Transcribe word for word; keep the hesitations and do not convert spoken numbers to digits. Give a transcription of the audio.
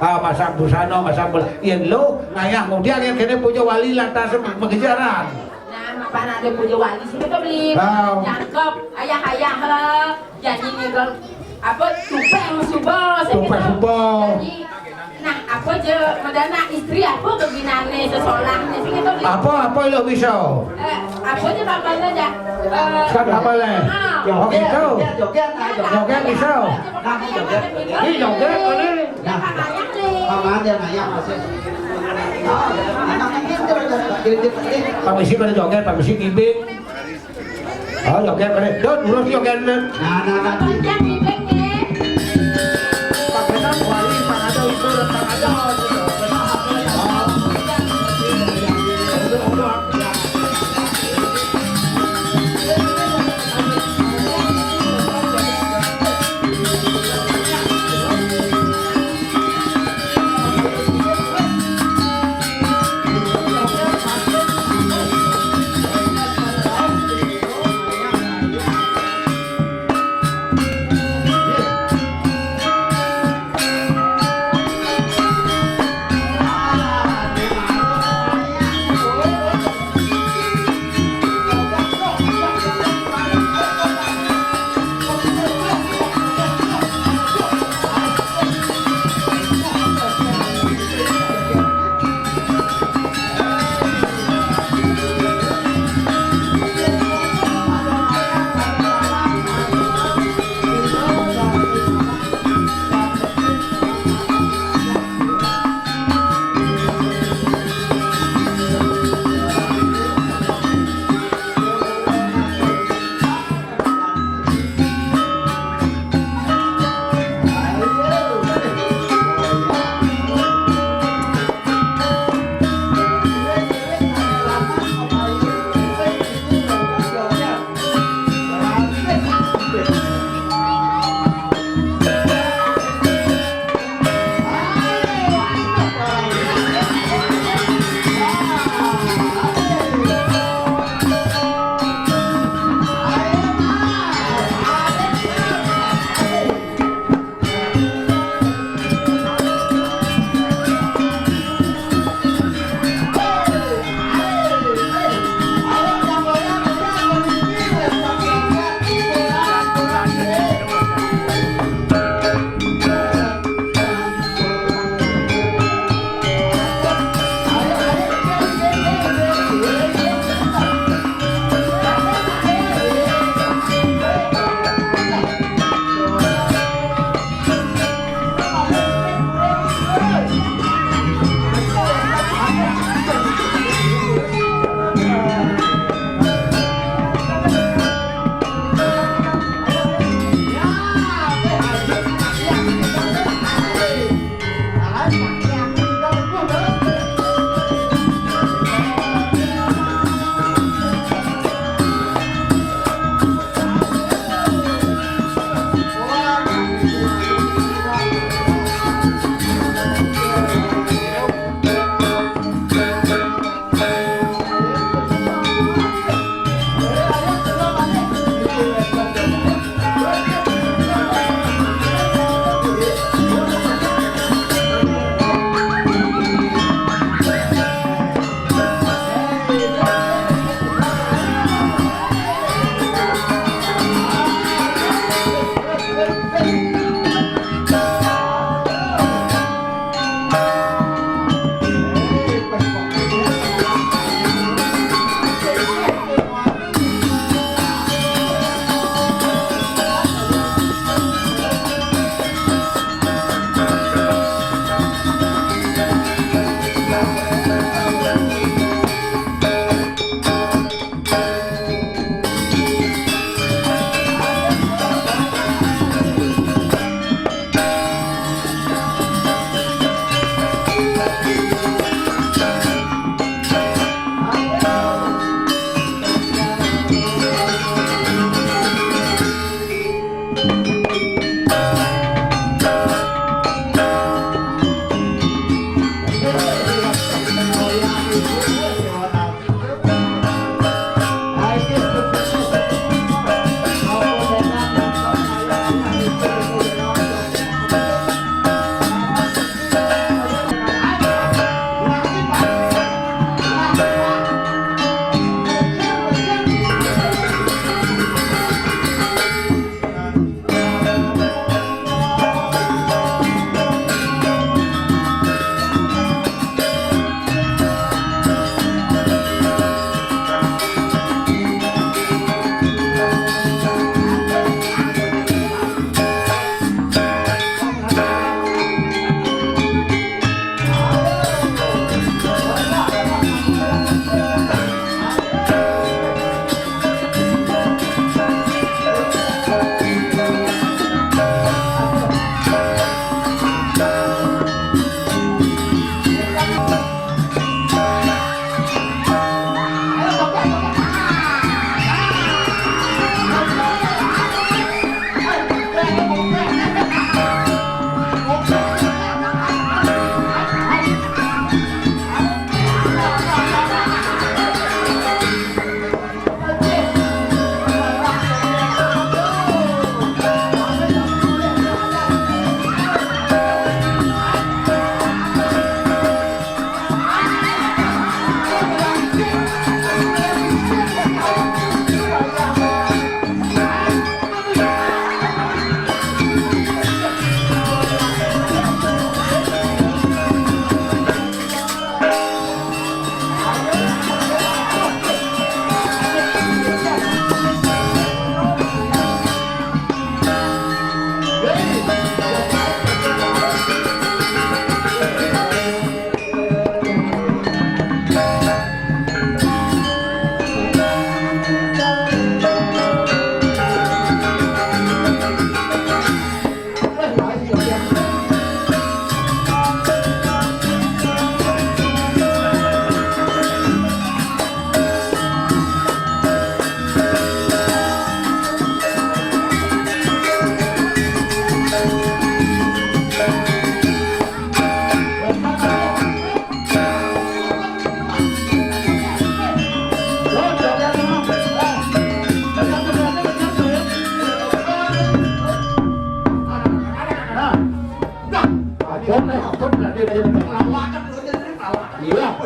Ah, masang busana, masang bel-, yén lo ngayah ngudiang yén kéné puja wali lantas magejaran. Nah, mapan ada puja wali sih kita beli. Ah. Jangkep, ayah-ayah, eh, janji ngigel apa, tupéng suba, sih. Tupéng kita. Suba. Janji. Nah, apa aja madana istri apa beginané sesolahné sih kita beli. Apa, apa lo bisa? Eh, apa aja kapan aja? Eh, Sekarang apa, Le? Ah. Oh, gitu. Joget, joget, nah, joget. Joget bisa. Nah, joget. Ini joget, ini. Nah, Paman yang nanya masih. Ah, anak ini terus, terus, terus, terus. Pamisi pada joget, pamisi ngibing. Oh, joget pada. Dot, urus joget, Dot. Nah, nah, nah. Pakai nang wali, Pak Ado, itu, Pak Ado. Phone này, phone là đây, đây, đây. Iya.